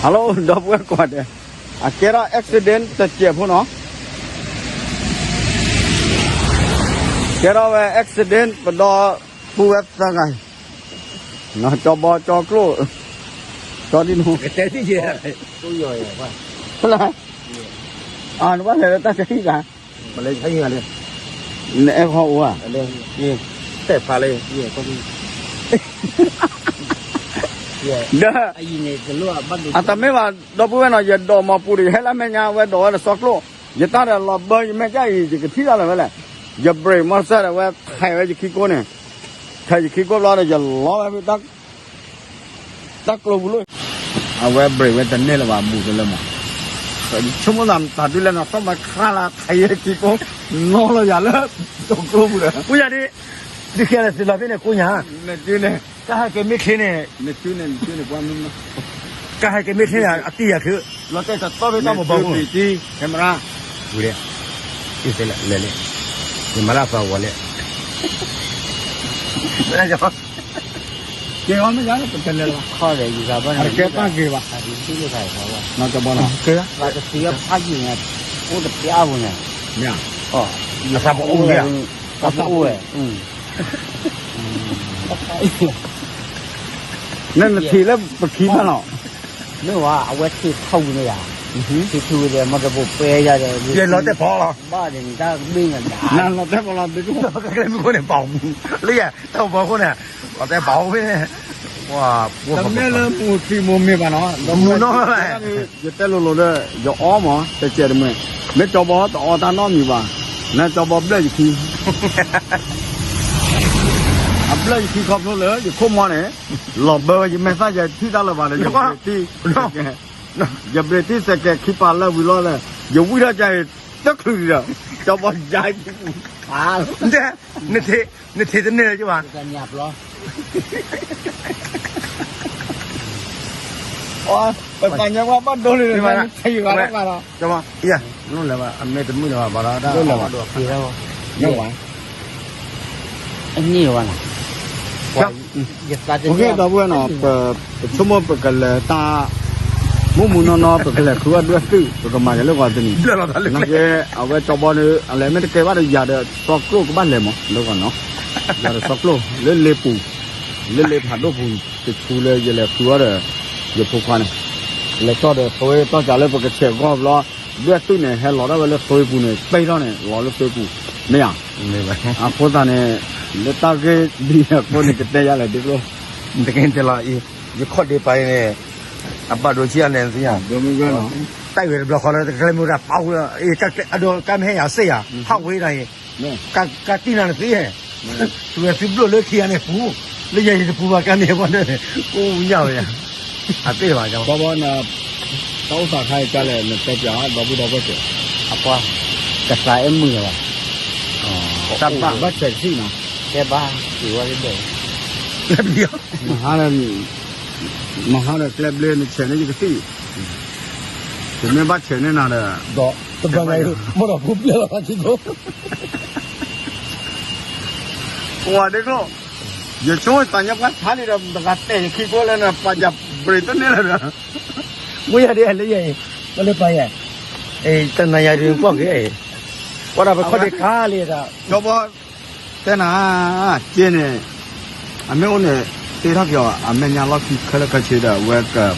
Hello ဒီပုၢ်ဝဲၢ်ကိးဂၤဒဲး, အကဲထီၣ် accident တစဲးဖိနီၤ, ကဲထီၣ်ဝဲ accident ပဒီပုၢ်ဝဲၢ်သၢဂၤအံၤ, ကၠီဘီ ကၠီကျိၣ်, ကၠီဒ်နူ, နဘၣ်လဲၤလၢတၢ်ဆဟံၣ်ဂၤ, နအဲၣ်ခီအိၣ်ဧါ, တဲဖးလၢ ဒီး အတမ့ၢ်ဘၣ် ဒီပုၢ်ဝဲၢ်နီၤ, ယဒိးမီၤပူၤဒီး ယဟဲလၢမဲာ်ညါ အဝဲဒိးဝဲဒီးစီကျိၣ်, ယတၢ်ဒီးလီၤဘၢ ယမဲာ်ကၢ်အံၤ ယကထံၣ်တၢ်လၢၤဝဲလဲၣ်, ယ brake မီၢ်စၢ်ဒီး အဝဲထဲးဝဲယခံကိန့ၣ်, ထဲးယခံကိဘျီဒီး ယလီၤဝဲဖဲ တၢ်ကျိပူၤလီၤ, အဝဲ brake ဝဲတန့ၢ်လၢၤဘၣ် ဘူးတလၢမး, ဆိကမိၣ်သးတၢ်ဒုးလဲၣ်နီၤ သီၣ်မၤခါလၢ ထဲးယခံကိ, နီၢ်လီၤယၤလၢ စီကျိပူၤဒီး ပူၤယၤဒ်, ဒုးခဲလၢာ်သ့လီၤဖဲန့ၣ်ကိညါ, နတုန့ၣ် ကဟဲက့ၤမ့ၢ်ချ့န့ၣ်, နတုန့ၣ် နတုန့ၣ် ပှၤမ့ၢ်မး, ကဟဲက့ၤမ့ၢ်ချ့န့ၣ် အတံၢ်ယၤခု, လီၤတဲာ်တတီဖဲတၢ်မီၤဘီပူၤ, ကဲမရၢ်, ဝံၤဒီး, လဲၤလဲၤ, ယမၤလၢအသးဝီၤလဲၣ်, ကဲမ့ၢ်ယၤ ပတလဲၤလီၤ, ခီဒီး ယကဘၣ်န့ၣ် ကဲတၢ်ဂ့ၤဘၣ်, ကဲဘၣ်, ကသံဖးယံာ်န့ၣ်, အိၣ်တပျၢ်ပူၤန့ၣ်, မ့ၢ်, အသးပအိၣ်ဝဲ, အသးပအိၣ်ဝဲ နနထံၣ်လၢပခံဘၣ်လီၤ, မ့ၢ်ဝဲ အဝဲထံၣ်ထီၣ်ဝံၤန့ၣ်ယါ, ထံၣ်ထူဝံၤဒီး မ့ၢ်တဘိးပဲယါဒီး ယလီၤတဲာ်ဖီလီၤ, ဘၣ်ဒီးနတၢ်ဘ့ၣ်နဒၣ်, နလီၤတဲာ်ဖီလီၤ, ကျဲမုၢ်ခိၣ်န့ၣ် ပာ်မူ, လၢယၤ တၢ်ဘီခိၣ်န့ၣ်, လီၤတဲာ်ပာ်ဝဲန့ၣ်, တမ့ၢ်လၢမူထံမူမ့ၢ်ဘၣ်နီၤ, မူနီၤ, ယတဲလိၤလိၤဒီး ယအီမး တစဲးတမှဲ, မ့ၢ်ကၠီဘီတအီတၢ်နီတမံၤဘၣ်, နကၠီဘီဘျၢၣ်ယခံ အဘျၢၣ်ယခံခီဖျိလၢယခိၣ်မီန့ၣ်, လီၤဘၢဝဲယမဲာ်သၣ်ယထံၣ်တၢ်လၢၤဘၣ်ဒီး ယဘရ့းတံၢ်, ယဘရ့းတံၢ်စဲးကဲးခံပာ်လၢဝံၤလီၤလၢ, ယဝံထီၣ်ကါအံၤ တချုးဒီး, ကၠီဘီယါ, နထံၣ်တန့ၢ်လၢၤဘၣ်, ပသးညါပှၤဘၣ်ဒိလံ, ဝဲ, လိၣ်လၢၤဘၣ် အမ့ၢ်တမုာ်လၢၤဘၣ် ဘၣ်ဒီးတၢ်, အန့ၣ်ဘၣ်, ဒီပုၢ်ဝဲၢ်နီၤ, ပဆိကမိၣ်ပကလဲၤတၢ်, မုၢ်မုၢ်နီၢ်နီၢ် ပကလဲၤဃုအီၣ်ဒွဲၣ်သုး ပကမၤယၤလၢဂီၤတနံၤ, နာ်က့ အဝဲကၠီဘီန့ၣ် အလဲၤမ့ၢ်တကဲဘၣ်ဒီးယၤဒီးစီကျိၣ်ကဘၣ်လဲၤမး လၢဂီၤနီၤ, ယၤဒီးစီကျိၣ် လၢလ့ပူၤ, လၢလ့ဖးဒိၣ်ပူၤ တဆူလၢယလဲၤဃုအီၣ်ဒီး ယဖိခွါန့ၣ်, လဲၤတီၢ်ဒီးသွ့တီၢ်ကးလၢပကဆဲးဂီၢ်ဘျီ, ဒွဲၣ်သုးန့ၣ် ဟဲလီၤဒၣ်ဝဲလၢသွ့ပူၤန့ၣ် ပ့ၢ်ထီၣ်န့ၣ် လီၤလၢသွ့ပူၤ, မ့ၢ်ဧါ, အဃိသတးန့ၣ်, လၢတၢ်ဂ့ၢ်ဒ်အံၤအဃိန့ၣ် ကတဲယၤလဲၣ်ဒ်ကျိ, တကဲတဲလီၤအံၤ, ယခီၣ်ဒ့ပာ်အံၤန့ၣ်, အဘၣ်ဒိဆံးအါလဲၣ်နသ့ဧါ, တၢ်အံၤဝဲတဘျီဃီလၢတကဲမုၢ်တၢ်ပာ်ဝဲ, အဒိကါမ့ၢ်ဟဲယၤစ့ၢ်ယၤ, ဟးဝဲဒၣ်အံၤ, ကါတံၢ်နၤနသ့, သုဝဲသုဘျိၣ်လၢခံဂၤန့ၣ်ပူၤ, လၢယၤယတပူၤဘၣ်ကါန့ၣ်ဘၣ်ဒီး, ကိးညါဝဲယၤ, အသ့ၣ်ဘၣ်, တၢ်အိၣ်သးခါအံၤကါလဲၣ် နတဲပၠးဒီပုၢ်ဒီဝဲၢ်, အပှၤ, ကသးအဲၣ်မုာ်လၢၤဘၣ်, တၢ်ဘၣ်ဘၣ်ဆဲးတသ့နီၤ, ကဲဘၣ်, က့ၤဝဲလၢဒဲး, မဟါဒီး, မဟါဒီးကျဲဘျ့နဆဲးန့ၢ်ယကသံၣ်, တမ့ၢ်ဘၣ်ဆဲးန့ၢ်နၤဒီး, တဘၣ်, မ့ၢ်ဒီးဖိပျဲၢ်လီၤဘၣ်စ့ၢ်ကီး ပှၤဒ့ကျိ, ယဆိကမိၣ်သးညါပှၤဆါလံဒီး တဂၤတဲာ်ယခံဖိလၢနပာ်ယၤဘြ့းတန့ၢ်လၢၤဒီး, မ့ၢ်ယၤဒ်လဲၣ်ယၤအံၤ, ပှၤလၢပာ်ယၤ, တနၤယၤဒ်ကွၢ်က့ၤ, ပှၤဒီးပခီၣ်ဒ့ခါလံဒီး, ကၠီဘီ, တဲနၤ, က့န့ၣ်, အမ့ၢ်အိၣ်န့ၣ်, တ့ထီၣ်က့ၤအီၤ အမဲာ်ညါလီၢ်ခံခဲလၢာ်ခဲဆ့ဒီး အဝဲက, ကဲ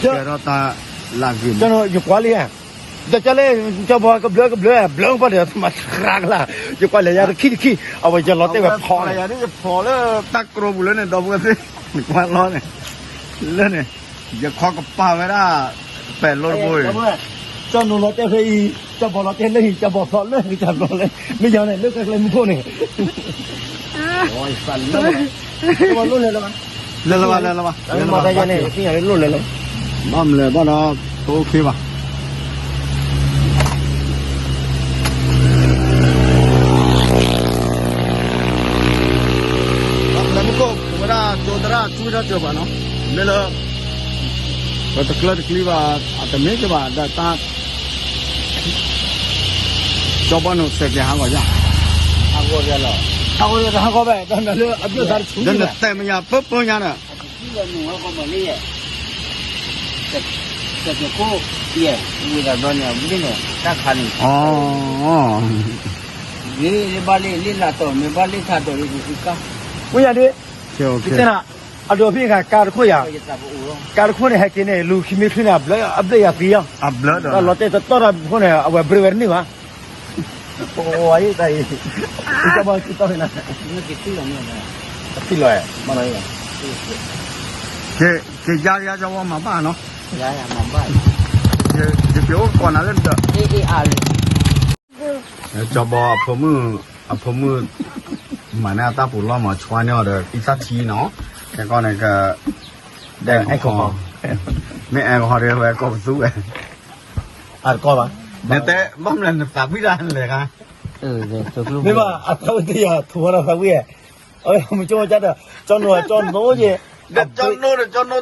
ထီၣ်တၢ်လၢအဂ့ၤမး, ယကွၢ်လံဧါ တၢ်ကလဲၣ်, ကၠီဘီကဘျၢကဘျၢ, ဘျၢဘၣ်ဒီးမၤသရၣ်ကလါ, ယကွၢ်လဲၤယၤတခံတခံ, အဝဲယလီၤတဲာ်ဝဲဖီန့ၣ်, တၢ်ကျိပူၤလၢန့ၣ် ဒီပုၢ်ဝဲၢ်သ့ၣ်, နကွၢ်လီၤန့ၣ်, လၢန့ၣ်, ယခီကပၤဝဲဒၣ်, ပဲၤလိတဘိအံၤ, ကၠီနိလီၤတဲာ်ဖဲအံၤ, ကၠီဘီလီၤတဲာ်လၢအံၤ, ကၠီဘီဖျီလၢကစၢ်ဘျီလဲၣ်, မ့ၢ်ယၤန့ၣ် လၢကျဲမုၢ်ခိၣ်န့ၣ် လဲၤလၢၤဘၣ်, လဲၤလၢၤဘၣ်, လဲၤလၢၤဘၣ်, လဲၤလၢၤဘၣ်, ဘၣ်မလဲၤဘၣ်ဒီး, တအိၣ်ခ့ဘၣ်, မလဲၤမုၢ်ခိၣ် ဝဲဒၣ်ကၠိသရၣ် ကွံထီၣ်စၢၤပှၤနီၤ, မ့ၢ်လၢ ပတကျၢတကျံဘၣ်, အတမ့ၢ်ကဘၣ်ဒီးတၢ်, ကၠီဘီနိၣ်စဲးကဲၤဟးဂီၤယါ, ဟးဂီၤယါလီၤ, ဟးဂီၤယါတဟးဂီၤဘၣ်, ဒီးနလၢအဘျၢၣ်သးတဆူ, ဒီးနတဲမ့ၢ်ယါပၢပၢညါဒီး, က ကဲးခိၣ်, ယဲၢ်, ဝံၤဒီးဘျီန့ၣ် အဘျ့ၣ်န့ၣ် တၢ်ခါန့ၣ်, အီ, လ့လၢဘၣ်လ့ၣ်, လ့ၣ်လၢတီၤ, မ့ၢ်ဘၣ်လ့ၣ်ထးတီၤလၢကကါ, ဝံၤယၤဒ်, ကဲ, အဒိးဖဲကါတခိၣ်ယၤ, ကါတခိၣ်န့ၣ် ဟဲက့ၤန့ၣ် လူၤခံမ့ၢ်ချုးန့ၣ် အဘျၢအဘျ့ၣ်ယၤသံယၤ, လီၤတဲာ်တတီၢ်တၢ်ဖိန့ၣ် အဝဲဘြ့ဝဲတန့ၢ်ဘၣ်. အိၣ်အံၤတၢ်အံၤ, ကဘၣ်ကံတီၢ်ဖဲနၤ, ကံလီၤ, ကယါယါကဝီမၤဘၣ်နီၤ, ယကအိၣ်ကီးနၤလၢဒီး, ကၠီဘီအဖိမုၣ်, အဖိမုၣ်, မၤန့ၢ်အတၢ်ပူၤလီၢ်မၤဆွါန့ၢ်အီၤဒီး အံသၣ်ထံနီၤ, ခဲကီၢ်န့ၣ်က, အဲကီၢ်, မ့ၢ်အဲကီၢ်ဒီးဝဲကီၢ်ပသူဝဲ, အတကီၢ်ဘၣ်, နတဲဘၣ်မနုၤ နသးဝံၣ်တၢ်လဲၤခါ, မ့ၢ်ဘၣ် အသးဝံၣ်တယၤ ထူဝါဒီးသးဝံၣ်, မုၢ်ကၠိမ့ၢ်ကဒီး ကၠီနိ, ကၠီနိယဲ, ဒီးကၠီနိဒီးကၠီနိ,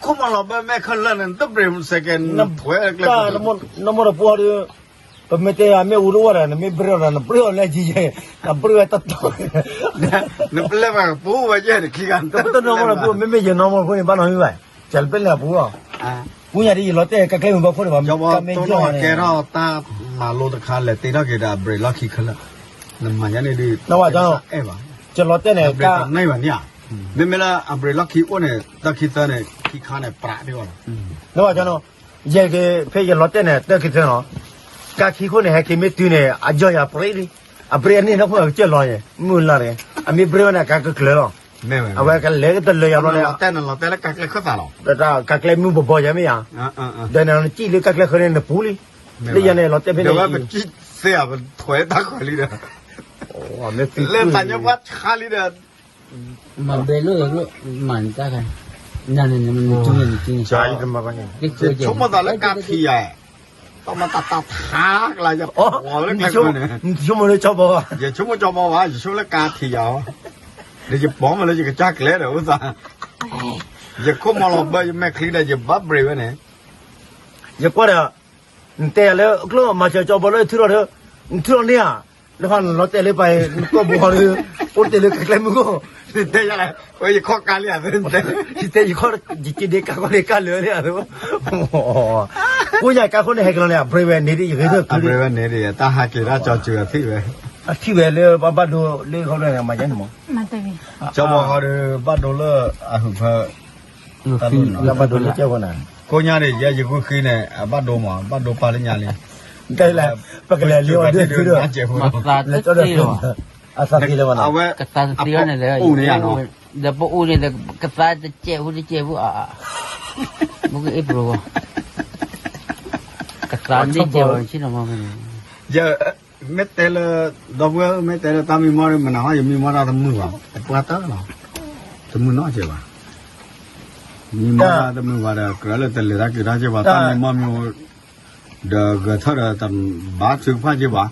ခိၣ်မီၤလီၤဘၢမ့ၢ်ခဲလၢာ်န့ၣ် နတဘြ့ၣ်စဲးကဲး, နမ့ၢ်တပှဲၤဒီး ပမ့ၢ်တဲယၤမ့ၢ်အူတအိၣ်ဒီး နမ့ၢ်ဘြ့ၣ်အီၤဒီး နဘြ့ၣ်အီၤလၢယံၤယဲ, နဘြ့ၣ်ဝဲတတီၤ, နပလဲၤဘၣ်ကပူၤဝဲယဲၢ်တခံဂၤ, တနီၤမ့ၢ်တပူၤ မ့မ့ၢ်ယနီၤမ့ၢ်ဖိန့ၣ် ဘၣ်နီၤမ့ၢ်ဘၣ်, ကၠီတပလဲၤပူၤလီၤ, ပူၤညါဒ်ယလီၤတဲာ်ကကျဲမုၢ်ဘီခိၣ်န့ၣ်ဘၣ်, မ့ၢ်ကဲထီၣ်တၢ်မၤလိတခါ လဲၤတ့ထီၣ်က့ၤဒီးအဘြ့ၣ်လီၢ်ခံခဲလၢာ်, နမၤညါန့ၣ်ဒ်, နဝဲ, အဲၣ်ဘၣ်, ကလီၤတဲာ်န့ၣ်, ဘၣ်, မ့မ့ၢ်လၢအဘြ့ၣ်လီၢ်ခံအိၣ်န့ၣ် တၢ်ခံသၢန့ၣ် ခံခါန့ၣ် ပြးဒ်အီၤလီၤ, နဝဲ, ယဲက့ၤဖဲယလီၤတဲာ်န့ၣ် တၢ်ခံသၢနီၤ, ကါခံခိၣ်န့ၣ် ဟဲက့ၤမ့ၢ်တုၤန့ၣ် အယီၢ်ယၤပြးလံ, အဘြ့ၣ်အန့ၣ်နီၢ်ခိၣ်ကစၢၢ်လီၤယဲ, မုၢ်လၢ်တဂ့ၤ, အမ့ၢ်ဘြ့ၣ်ဝဲန့ၣ်ကါကကျၢၤလီၤ, အဝဲကလဲၤကတလၢာ်ယၤဘျီန့ၣ်, လီၤတဲာ်လၢကါကျဲခၢၣ်သးလီၤ, ကါကျဲမုၢ်ဘီဘီယဲမ့ၢ်ယၤ, ဒီးနကံၣ်လၢကါကျဲဃၢၤန့ၣ်နပူၤလံ, လၢယၤန့ၣ် လီၤတဲာ်ဖဲန့ၣ်, သ့ၣ်အပထွဲတၢ်ဃီလံဒီး, လၢသးညါပှၢ်ဆါလံဒီး, မၤဘဲလိၣ်, မၤန့ၣ်တၢ်ခါ, နန့ၣ်, ဆိကမိၣ်သးလၢကါထံၣ်ယၤ, တၢ်မၤတၢ်တၢ်ထါကလါယၤ, ဆိကမိၣ်လၢကၠီဘီ, ယဆိကမိၣ်ကၠီဘီဘၣ်, ယဆိကမိၣ်လၢကါထံၣ်ယၤ, ဒီးယပိာ်မးလၢယကစၢ်ကျဲဒီးအိၣ်သး, ယခိၣ်မီၤလီၤဘၢယမဲာ်ချံဒီးယဘၣ်ဘြ့းဝဲန့ၣ်, ယကွၢ်ဒီး နတဲယၤလၢကျိၣ်မၤစၢၤကၠီဘီလၢထံထီၣ်ဒီး, နထံထီၣ်န့ၢ်ဧါ, လၢဖးနလီၤတဲာ်လၢပှၤ, နကိာ်ဘိဃီဒီး, အိၣ်တ့ၢ်လၢကါကျဲမုၢ်ခိၣ်, နတဲယၤလဲၣ်, ဝဲယခီၣ်ကါလံဧါ, တဲယခီၣ်, ယက့ဒ့ကါခီၣ်ဒ့ကါလၢာ်လံဧါ, ကိးညါကါခိၣ်န့ၣ်ဟဲက့ၤလီၤန့ၣ် အဘြ့းဝဲန့ၣ်ဒ်ယဂ့ၤ, အဘြ့းဝဲန့ၣ်ဒ် တၢ်ဟးက့ၤတၢ်ကၠီစၢၤအထံၣ်ဝဲ, အထံၣ်ဝဲလၢပှၤဘၣ်ဒိလၢခီဖျိန့ၣ် မၤယဲန့ၣ်မး, ကၠီဘီဃီဒီး ဘၣ်ဒိလၢအဟုးဖၢ တၢ်ဘၣ်ဒိလၢကဲဃီန့ၣ်, ကိးညါန့ၣ် ယဲယဂုာ်ဃံန့ၣ် အဘၣ်ဒိမး ဘၣ်ဒိပာ်လၢညါလံ, ပကလဲၤလံအီၤဒ်, အသးတသ့လၢၤဘၣ်, အသးတသ့လၢၤဘၣ်, အဝဲ, ကသးတသ့န့ၣ်လဲၣ်, ဒီးပအိၣ်န့ၣ်ဒီး ကသးတစဲးဖိတစဲးဖိအါ, မ့ၢ်က့အ့ၣ်ပျိၤ, ကသးန့ၢ်စဲးဖိဆ့ၣ်နီၤမး, ယ မ့ၢ်တဲလၢ, ဒီပုၢ်ဝဲၢ် မ့ၢ်တဲလၢတၢ်မံမီၢ်ဒီး မနၤဟီ ယမံမီၢ်တၢ်တမုာ်ဘၣ်, တပှၢ်တၢၢ်လီၤ, တမုာ်နီတစဲးဘၣ်, မံမီၢ်တၢ်တမုာ်ဘၣ်ဒီး ကြၢးလၢတလဲၤတၢ်က့ၤတၢ်က့ၤဘၣ် တၢ်မံမီၢ်မ့ၢ်, ဒီးဂဲၤထၢၣ်ဒီး တဘါထုကဖၣ်က့ၤဘၣ်,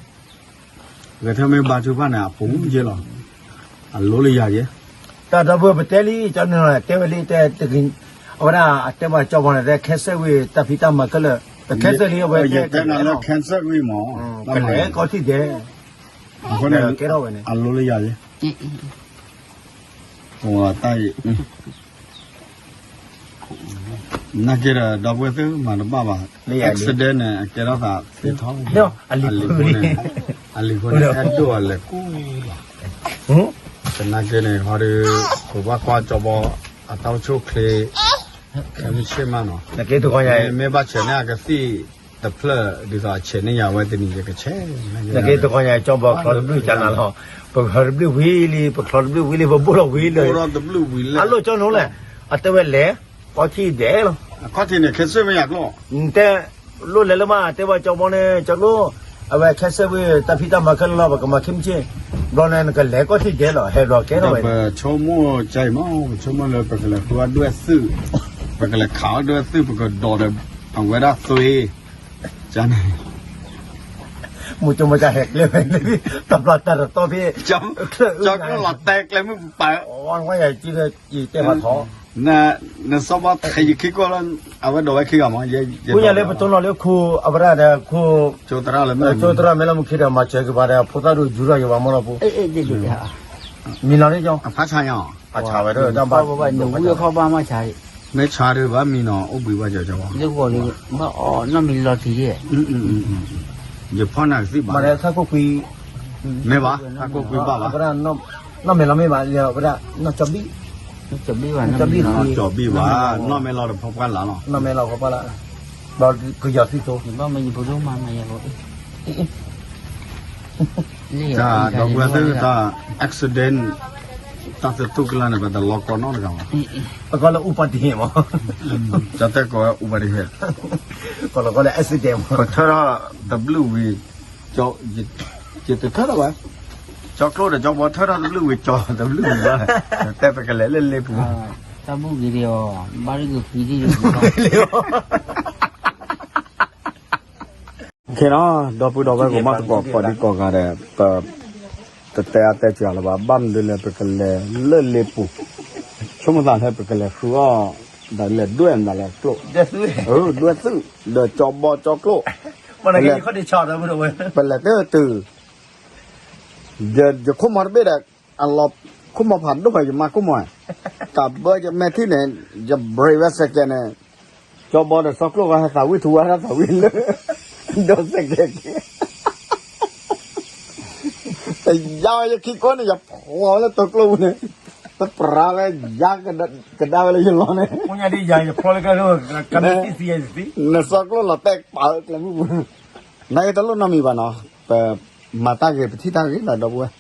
ဂဲၤထၢၣ်မ့ၢ်ဘါထုကဖၣ်န့ၣ် အပူၤက့ၤလီၤ, အလိလၢယၤက့ၤ, တၢ်ဒီပုၢ်ဝဲၢ် ပတဲလံ ကၠီန့ၣ်တဲဝဲလံ တဲ, အဝဲဒၣ်အတဲဘၣ်ကၠီဘီန့ၣ် တဲခဲစဲးဝံၤ တၢ်ဖံးတၢ်မၤခဲလၢာ်, ပခဲစဲးလံ အဝဲတဲနၤလၢ cancer ဝံၤမး, ကလဲၤကီၢ်ထံၣ်ဒဲး, အဃိန့ၣ် ကဲထီၣ်ဝဲန့ၣ် အလိလၢယၤက့ၤ, တၢ်အံၤ နာ်က့ဒီး ဒီပုၢ်ဝဲၢ်သုမၤတဘၣ်ဘၣ်, accident န့ၣ် အကဲထီၣ်သးသ့ထီၣ်, အလံၤဖိန့ၣ်, အလံၤဖိန့ၣ် အဲၣ်ဒိၣ်အလဲၤကူၣ်လီၤ, သနာ်က့န့ၣ် ဟီဒီး ပဘၣ်ကွၢ်ကၠီဘီ အတၢ်အိၣ်ဆူၣ်အိၣ်ချ့, ခဲမုၢ်ဆ့ၣ်မးနီၤ, မ့ၢ်ဘၣ်ဆဲးန့ၢ်အကသံၣ်တဖျၢၣ် ဒ်သိးအဆဲးန့ၢ်ယၤဝဲတနံၤ ယကဆဲး, နက့တခီညါ ကၠီဘီချီတဘျုးကနၤလီၤ, ပချီတဘျုးဝံၤလံ ပချီတဘျုးဝံၤလံ ပဘိၣ်ထီၣ်ဝံၤလံ, အလိၣ်ကၠီနိလဲၣ်, အတဲဝဲလဲၤ, ကီၢ်ထံၣ်ဒဲးလီၤ, ခီၣ်ထံးန့ၣ် ခဲစဲးမ့ၢ်ယၤကျိ, နတဲ, လိၣ်လဲၤလၢမး တဲဝဲကၠီဘီန့ၣ် ကၠီကျိ, အဝဲခဲစဲးဝံၤ တၢ်ဖံးတၢ်မၤခဲလၢာ်လီၤ ပကမၤခဲမုၢ်ဆ့ၣ်, ဘျီန့ၣ် နကလဲၤကီၢ်ထံၣ်ဒဲးလီၤ ဟဲဘျီကဲထီၣ်ဝဲန့ၣ်, ပဆိကမိၣ်ကါအံၤမး ပဆိကမိၣ်လၢပကလဲၤဃုအဒွဲၣ်သုး, ပကလဲၤခးအဒွဲၣ်သုး ပကဒိးဒီး, အဝဲဒၣ်သွ့, ကန့ၣ် မုၢ်ကၠီမုၢ်ကၠီဟဲကျဲဝဲ, တဘျီတၢ်တတီဖဲ, ကၠီကျိလီၤတဲကျဲမုၢ်ပၢၤ, တဲမးထီၣ်, နစီၤဘီထံးယခံကွၢ်လၢ, အဝဲဒိးဝဲခံဂၤမး, ပူညါလၢပတိၢ်နီၣ်လၢခိၣ် အဝဲဒၣ်ဒီးခိၣ်, ကၠိသရၣ်လၢ, ကၠိသရၣ်မ့ၢ်လၢမူခံဒီး မၤစၢၤက့ၤပှၤဒီး ဖိသၣ်ဒိၣ်ယူၤထီၣ်က့ၤပှၤမ့ၢ်လီၤပူ, မံၤလီၤန့ၣ်ကၠီ, အဖးဆါညါ, အဖးဆါဝဲဒီးတၢ်ဘၣ်, နဝံၣ်အခီၣ်ဘၣ်မးဆါ, မ့ၢ်ဆါဒ်ဘၣ်မံနီၤ အိၣ်ဘှံးဘၣ်ကၠီကၠီဘၣ်, ဘၣ်အီၣ်နီၢ်မံလီၤတံၢ်ယဲၢ်, ယဖီၣ်နၤကသံၣ်ဘၣ်, မ့ၢ်ဘၣ် ထးခိၣ်ကွံဘၣ်ဘၣ်, နီၢ်မဲာ်လီၤမ့ၢ်ဘၣ်, ဝဲဒၣ် နီၢ်ကၠီဘံၣ်, နီၢ်ကၠီဘံၣ်ဘၣ်, နီၢ်မဲာ်လီၤတဖီပှၢ်လၢ်လီၤ, နီၢ်မဲာ်လီၤတဖီပှၢ်လၢ်, ဒီးကယီၤသံသိ, တၢ်ဒီပုၢ်ဝဲၢ်သ့ၣ်တၢ် accident တၢ်သတူၢ်ကလာ်န့ၣ် ပတလီၤကီနီတဂၤဘၣ်, ပကီလၢအူပီတဟ့ၣ်မး, ကတဲကိးဝဲအူပီတဟ့ၣ်, ကီလီၤကီလၢ accident မး, ပထၢထီၣ်တဘျုးဝံၤ, ယတထၢထီၣ်ဘၣ်, ကၠီကျိဒီးကၠီဘီထၢထီၣ်တဘျုးဝံၤ ကၠီတဘျုးဝံၤဘၣ်, တဲပကလဲၤလၢလ့ပူၤ, တၢ်ဘူၣ်ဂ့ၤဒီးအီၤ ဘၣ်တဂ့ၤဃံဒ်လ့ပူၤ ခဲနီၤ ဒီပုၢ်ဒီဝဲၢ်ကမၣ်သကိးကိးဒံကိးဂၤဒီး ပတတဲအါတဲစှၤလၢၤဘၣ်, ဘၣ်မနုၤလဲၣ် ပကလဲၤလၢလ့ပူၤ, ဆိကမိၣ်သးလၢပကလဲၤဃုအီၣ်, ဒီးလဲၤဒွဲၣ်မနုၤလဲၣ်ကျိၣ်, ဒွဲၣ်သုး, ဒီးကၠီဘီကၠီကျိၣ်, ပလဲၤတတုၤ, ယခိၣ်မီတဘ့ၣ်ဒီး အလီၤခိၣ်မီဖးဒိၣ် ယမါခိၣ်မီ, တၢ်ဘၢယမဲာ်ထံၣ်န့ၣ် ယ brake ဝဲစဲးကဲးန့ၣ်, ကၠီဘီဒီးစီကျိၣ်ဂီၤဟဲသးဝံၣ်ထူဝဲဒၣ်သးဝံၣ်လၢ ဒီးစဲးကဲးက့ၤ, တယါဝဲယခံကိးန့ၣ် ယဖျီဝဲလၢတိၤကျိၣ်ပူၤန့ၣ်, တပြးဝဲယါကဒါဝဲလၢယလီၢ်န့ၣ်, နစီကျိၣ်လီၤတဲာ်ပာ်လၢကျဲမုၢ်ပူၤ, နက့ၤတလိၣ်နီတမံၤဘၣ်နီၤ, ပ မၤတၢ်ဂ့ၤ ပထံၣ်တၢ်ဂ့ၤလီၤ ဒီပုၢ်ဝဲၢ်,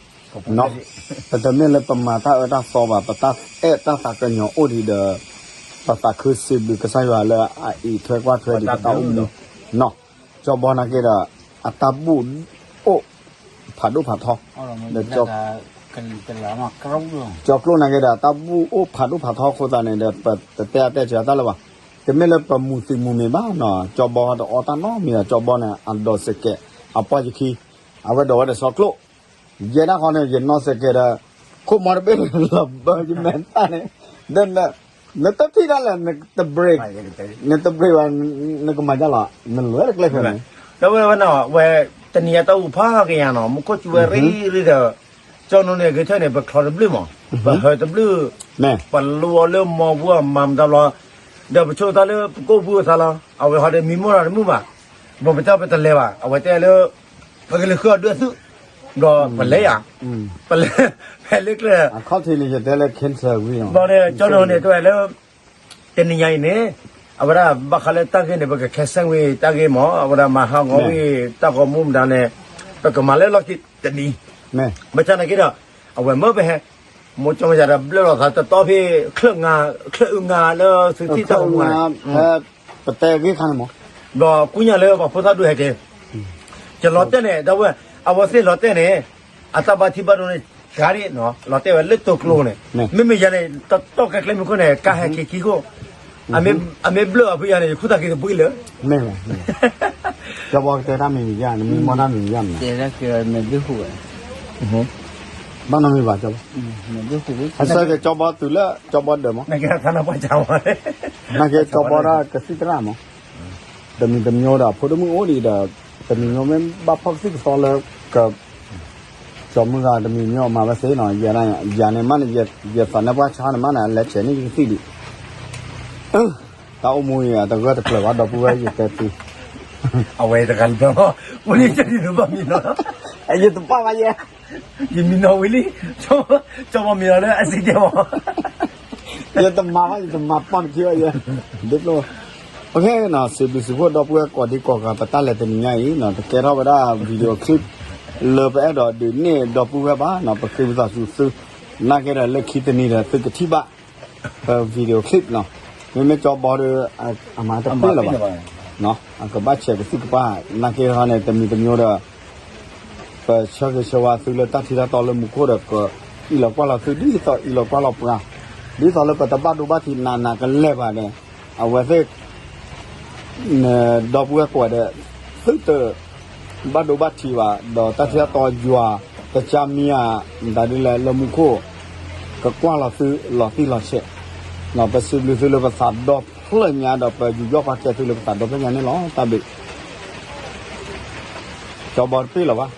ပတမ့ၢ်လၢပမၤတၢ်အၢတၢ်သီဘၣ်, ပတၢ်အဲၣ်တၢ်သးကညီၤအိၣ်ဒံးဒီး ပသးခုစံးဘျုးကစၢ်ယွၤလၢအအံးထွဲကွၢ်ထွဲဒံးပတၢ်အိၣ်မူနီၤ, ကၠီဘီနာ်က့ဒီး အတၢ်ဘူၣ်အိၣ်ဖးဒိၣ်ဖးထီ, ဒီး ကၠီကျိၣ်နာ်က့ဒီး အတၢ်ဘူၣ်အိၣ်ဖးဒိၣ်ဖးထီအဃိသတးန့ၣ်ဒီး ပတတဲအါတဲစှၤတၢ်လၢၤဘၣ်, တမ့ၢ်လၢပမူၤသံးမူၤမံၤဘၣ်နီၤ, ကၠီဘီတအီတၢ်နီတမံၤဘၣ်, ကၠီဘီန့ၣ် အဒိးစဲးကဲး အပှၢ်ယခံ, အဝဲဒိးဝဲဒီးစီကျိၣ်, ယဲဒၣ်ဃီန့ၣ် ယနီၢ်စဲးကဲးဒီး ခိၣ်မီတဘ့ၣ်လီၤဘၢယမဲာ်သၣ်န့ၣ်, ဒီး နတထံၣ်တၢ်လဲၣ် နတ brake, နတ brake ဘၣ်, နကမၤဒ်လဲၣ်, နလဲၤတကျဲဃီန့ၣ်, ဒီးဝဲဝဲနီၤ ဝဲ တနံၤအံၤတၢ်အိၣ်ဖးက့ၤယၤနီၤ မူခိၣ်စူၤဝဲရံၣ်ရံၣ်ဒီး ကၠီနီၤန့ၣ် ဂ့ၤထၢၣ်န့ၣ် ပချီတဘျုးမး, ပဟၢတဘျုး, ပလူအီၤလၢမီၤပူၤအမၤမတၤဘျီ, ဒီးပဆိကမိၣ်သးလၢပကအိၣ်ဘှံးအိၣ်သါလီၤ, အဝဲဟီဒီးမံမီၢ်တၢ်တမုာ်ဘၣ်, ပမ့ၢ်တဲပတလဲၤဘၣ် အဝဲတဲလၢ ပကလဲၤဃုအီၣ်ဒွဲၣ်သုး, ဒီးပလဲၤယၤ, ပလဲၤ ဖဲလၢကျဲ အခီၣ်ထံးန့ၣ် ယတဲလၢ cancer ဝံၤလီၤ, ဒီးကၠီနီၤန့ၣ် တဲဝဲလၢ တနံၤညါအံၤန့ၣ် အဝဲဒၣ်ဘၣ်ဃးလၢတၢ်ဂ့ၢ်န့ၣ် ပက cancel ဝံၤတၢ်ဂ့ၢ်မး, အဝဲဒၣ်မၤဟးဂီၤဝံၤတၢ်ဂီၤမူမတၤန့ၣ် ပကမၤလၢလီၢ်ခံတနံၤ, ဘၣ်ဆၣ်နာ်က့ဒီး အဝဲမၢပဟဲ မိၢ်ကၠီမယၤဒီးဘျၢၣ်လီၤသးတတီဖဲ ချၢၣ်အုးငါလၢသုထံၣ်တၢ်အိၣ်မူန့ၣ် ပတဲဂ့ၢ်ခါန့ၣ်မး, ဒီးကူညါလၢပှၤဖိသၣ်ဒိၣ်ဟဲက့ၤ, ယလီၤတဲာ်န့ၣ် ဒီပုၢ်ဝဲၢ် အဝဲသ့ၣ်လီၤတဲာ်န့ၣ် အတၢ်ဘါထံဘၣ်ဒိန့ၣ် ကၤဒ်နီၤ လီၤတဲာ်ဝဲလၢတိၤကျိန့ၣ်, မ့မ့ၢ်ယၤန့ၣ် တတီၢ်ကဲကျဲမုၢ်ခိၣ်န့ၣ် ကါဟဲက့ၤခံခိၣ်, အမ့ၢ်ဘျၢၣ်အီၤဖဲယၤန့ၣ် ယခိၣ်သးက့ၤတဘှံးလၢ မ့ၢ်, ကၠီဘီကတဲတၢ်မံၤမံၤယါ နမံမီၢ်တၢ်မံၤမံၤယါမး, ဘၣ်နီတမံၤဘၣ်ကၠီဘီ, အဆၢက့ၤကၠီဘီတုၤလၢကၠီဘီဒၢးမး, နာ်က့ကၠီဘီဒၣ်ကသံၣ်သရၣ်မး, တမံၤတမံၤဒီး ဖိဒိၣ်မုၣ်အိၣ်ဒံးဒီး တမံၤမ့ၢ်ဘၣ်ဖီၣ်ကသံၣ်ကသီလၢက ကၠီမုၢ်ဂၤတမံၤမ့ၢ်အီၤမၤဝဲသ့နီၤ, ယၤန့ၣ်မးန့ၣ် ယသးနါပှၢ်ဆါန့ၣ်မးန့ၣ် အလဲၤဆဲးန့ၢ်ယကသံၣ်ဒံး, တၢ်အိၣ်မူအံၤ အတဂၢၢ်တကျၢၤဘၣ် ဒီပုၢ်ဝဲၢ်ယတဲသု, အဝဲတဂၤလၢ ပူၤန့ၣ် ယတဘၣ်မံနီၤ, ယတဘၣ်ဘၣ်ယဲ, ယမံနီၤဝံၤလံ, ကၠီဘီမံနီၤလၢအစံးတဲမး ယတမၤဘၣ် ယတမၤပီၢ်တခံဘၣ်ယဲ, ဒ်သိး, ပဃဲနီၤ စံးဘျုးစံးဖှိၣ်ဒီပုၢ်ဝဲၢ်ကိးဒံကိးဂၤ ပတၢ်လဲၤတနံၤညါအံၤနီၤ တကဲထီၣ်ဝဲဒၣ် video clip လၢပအဲၣ်ဒိးဒုးန့ၢ်ဒီပုၢ်ဝဲၢ်ဘၣ်နီၤ ပဃ့ဝံသးစူၤသု, နာ်က့ဒီးလၢခံတနံၤဒီးသုကထံၣ်ဘၣ် ပ video clip နီၤ, မ့မ့ၢ်ကၠီဘီဒီး အမၤတပ့ၢ်လၢၤဘၣ်, အကဘၣ်ဆဲးကသံၣ်ကပၤ, နာ်က့ဟီန့ၣ် တမံၤတမံၤဒီး ပဆၢဂ့ၤဆၢဝါသုလၢတၢ်ထံတၢ်တီလၢမူခိၣ်ဒီး ကအံးလီၤကွၢ်လီၤသု ဒ်သိးအံးလီၤကွၢ်လီၤပှၤ, ဒ်သိးလၢပတဘၣ်ဒိဘၣ်ထံးနးနးကလဲာ်ဘၣ်ဒီး အဝဲသ့ၣ် ဒီပုၢ်ဝဲၢ်ကိးဂၤဒီး သုတဘၣ်ဒိဘၣ်ထံးဘၣ် ဒီးတၢ်ထံတၢ်တီယွၤ တကါမံဧါ မတၤဒ်လဲၣ်လၢမူခိၣ် ကကွၢ်လီၤသုလီၤတံၢ်လီၤဆဲး, ပစံးဘျုးသုလၢပသးဒီဖျၢၣ်ညါဒီး ပယူးယီၣ်ပာ်ကဲသုလၢပသးဒီဖျၢၣ်ညါန့ၣ်လီၤ. တၢ်ဘျုး ကၠီဘီတပ့ၢ်လၢၤဘၣ်.